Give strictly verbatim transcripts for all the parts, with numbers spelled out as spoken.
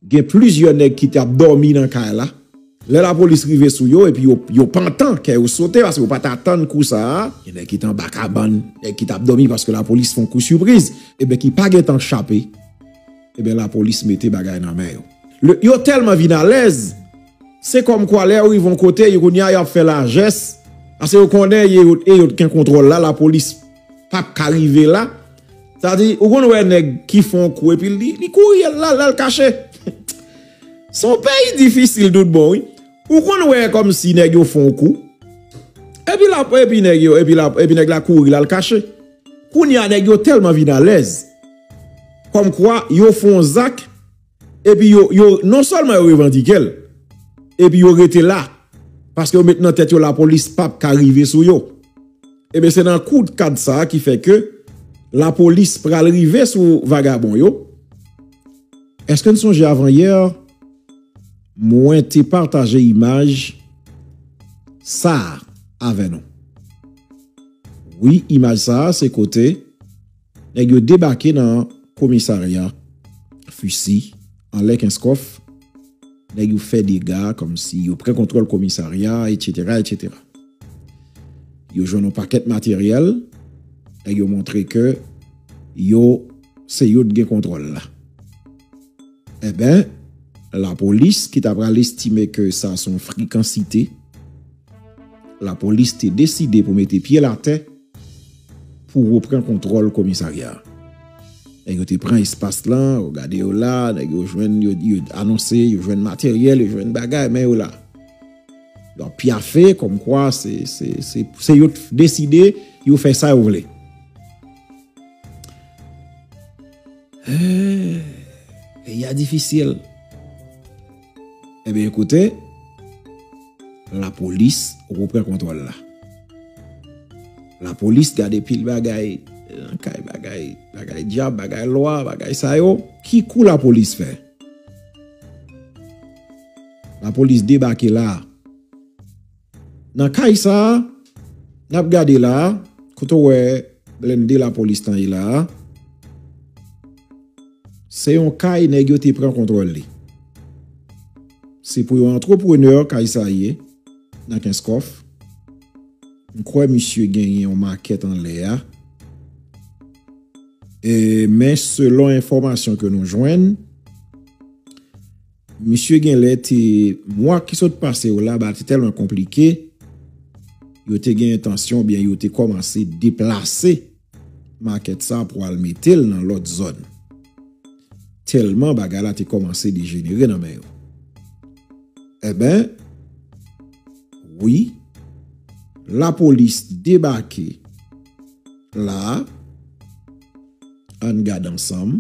Gen plizyè nèg ki t ap dòmi nan kay la. Lè lapolis rive sou yo, epi yo, yo pantan, kè yo sote, paske yo pa t atann kou sa a. Gen nèg ki t anba kabann, nèg ki t ap dòmi paske lapolis fè yon kou sipriz, ebyen ki pa gentan chape. Ebyen lapolis mete bagay nan men yo. Le, yo tèlman vin alèz, se kòmkwa lè yo rive yon kote, yo kounye a y ap fè lajès, paske yo konnen e yo, e yo t gen kontwòl la, lapolis p ap ka rive la. Sa di, ou konn wè nèg ki fè yon kou epi li, li kouri, l al, l al kache. Se yon peyi difisil tout bon, wi. Ou konn wè kòmsi nèg yo fè yon kou, epi la, epi nèg yo, epi la, epi nèg la kouri, l al kache. Kounye a, nèg yo tèlman vin alèz, kòmkwa yo fè yon zak, epi yo, yo, non sèlman yo revandike l, epi yo rete la, paske yo met nan tèt yo lapolis p ap ka rive sou yo. Ebyen, se nan kou kad sa a ki fè ke lapolis pral rive sou vagabon yo. Èske n sonje avanyè, mwen te pataje imaj sa a avè nou? Wi, imaj sa a, se kote nèg yo debake nan komisarya Fusi, anlè Kenskòf. Nèg yo fè dega, kòmsi yo pran kontwòl komisarya, etsetera, etsetera. Yo jwenn yon pakèt materyèl, nèg yo montre ke yo, se yo t gen kontwòl la. Enben, lapolis ki ta pral estime ke sa se yon frikansite, lapolis te deside pou mete pye l atè pou reprann kontwòl komisarya a. Nèg yo te pran espas lan, yo gade yo la, nèg yo jwenn, yo, yo anonse, yo jwenn materyèl, yo jwenn bagay, men yo la. Yo ap pyafe, kòmkwa se, se, se, se yo t deside, yo fè sa yo vle. Eh, peyi a difisil. Ebyen, koute, lapolis reprann kontwòl la. Lapolis gade pil bagay, nan kay bagay, bagay dyab, bagay lwa, bagay sa yo. Ki kou lapolis fè? Lapolis debake la. Nan kay sa a, n ap gade la, kote w wè blende lapolis lan ye la a, se yon kay nèg yo te pran kontwòl li. Se pou yon antreprenè kay sa ye, nan Kenskòf. M kwè misye genyen yon makèt anlè a. E, men selon enfòmasyon ke nou jwenn, misye genlè te, mwa ki sot pase yo la, bagay te tèlman konplike, yo te gen entansyon, oubyen yo te kòmanse deplase makèt sa pou al mete l nan lòt zòn. Tèlman bagay la te kòmanse dejenere nan men yo. Enben, wi, lapolis debake la, ann gade ansanm.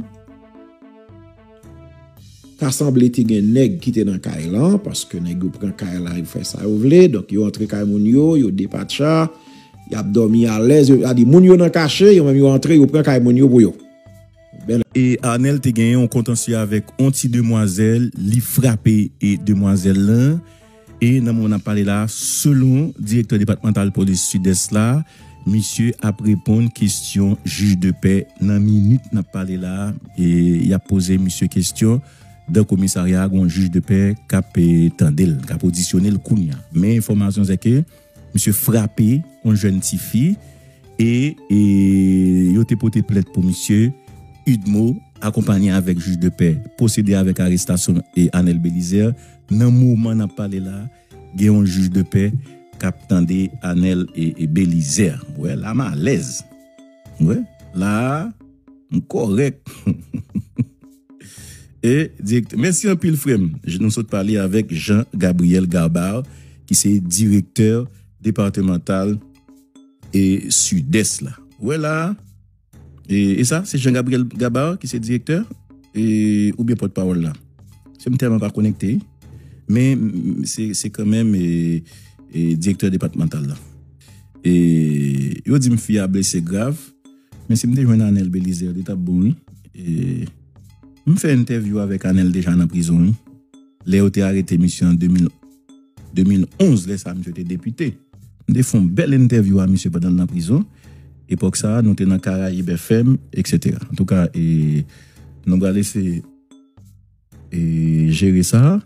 Ta sanble te gen nèg ki te nan kay lan, paske nèg yo pran kay la, yo fè sa yo vle, donk yo antre kay moun yo, yo depatcha, y ap dòmi alèz, yo, sa di moun yo nan kache, yo menm yo antre, yo pran kay moun yo pou yo. E Arnel te genyen yon kontansye avèk yon ti demwazèl, li frape e demwazèl lan. E nan moman n ap pale la, selon direktè depatmantal polis Sidès la, misye ap reponn kesyon jij de pè nan minit n ap pale la. E y ap poze misye kesyon dan komisarya a, gen yon jij de pè k ap, e, tande l, k ap odisyone l kounye a. Men enfòmasyon se ke misye frape yon jèn tifi e, e yo te pote plent pou misye. Udmo, akonpanye avèk jij de pè, pwosede avèk arestasyon, e, Arnel Belizaire. Nan moman n ap pale la, gen yon jij de pè k ap tande Arnel e, e Belizaire. Wè, la m alèz. Wè, la, m kòrèk. E direktè, mèsi anpil, frè m. Nou sot pale avèk Jean Gabriel Gabar, ki se direktè depatmantal e Sidès la. Wè la, e, e sa, se Jean Gabriel Gabar ki se direktè, e, oubyen pòtpawòl la. Se m tèlman pa konekte, wi. Men, m, se, se kanmenm, e, e, direktè depatmantal la. E, yo di m fi a blese grav, men si m te jwenn Arnel Belizaire, li t ap bon, wi. E, m fè entèvyou avèk Arnel deja nan prizon, wi. Lè yo te arete misye an de mil, de mil onz, lè sa a misye te depite. M te fè yon bèl entèvyou a misye pandan l nan prizon. Epòk sa a, nou te nan Karayib F M, etsetera. Antouka, e, nou pral eseye, e, jere sa.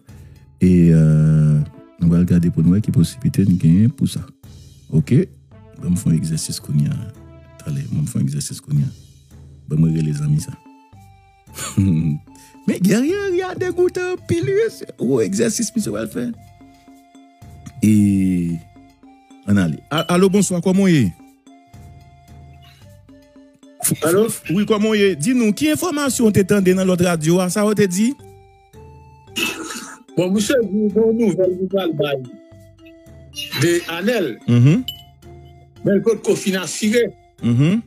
E euh, nou pral gade pou nou wè ki posiblite n genyen pou sa. Ok? Ban m fè yon egzèsis kounye a. Talè, ban m fè yon egzèsis kounye a. Ban m rele zanmi sa. Men Guerrier a degoutan anpil wi. Se yon egzèsis misye pral fè. E ann ale. A- Alo, bonswa, kòman w ye? F- Alo? F- Wi, kòman w ye? Di nou, ki enfòmasyon w te tande nan lòt radyo a? Sa yo te di? Bon, misye di yon nouvèl nou pral bay de Anèl. Mhm. Men l potko fin asire. Mhm.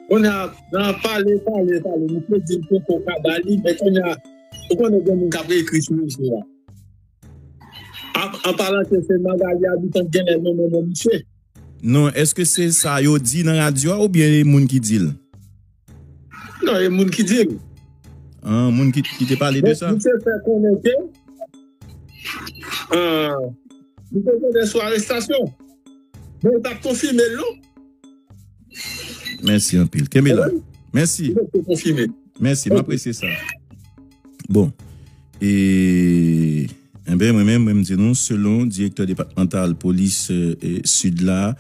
Kounye a, nan pale, pale, pale, misye di l potko ka ba li, men kounye a, ou konnen gen moun k ap ekri sou rezo a. An, an palan ke se Magali Abitan k genlè nonmen non misye. Non, èske se sa yo di nan radyo a oubyen e moun ki di l? Non, e moun ki di l. Ah, moun ki, ki te pale de sa? Misye fè konnen ke, ah, li te konnen sou arestasyon. Men li pa t konfime l non. Mèsi anpil. Kenbe la. Mèsi. Mèsi, m apresye sa. Bon. E enben, mwen menm, mwen m di nou, selon direktè depatmantal polis e, e, sid la,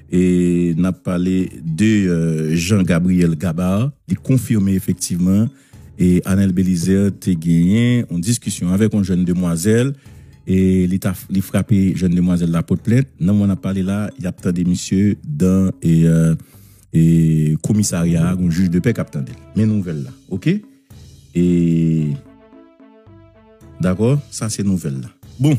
e n ap pale de e, Jean Gabriel Gabar, li konfime efektivman e Anèl Belizaire te genyen yon diskisyon avèk yon jèn demwazèl e li ta li frape jèn demwazèl la pot plent. Nan moman n ap pale la, y ap tande misye dan e, e, e komisarya a, gon jij de pè k ap tande l. Men nouvèl la, ok? E dakò, sa se nouvèl la. Bon,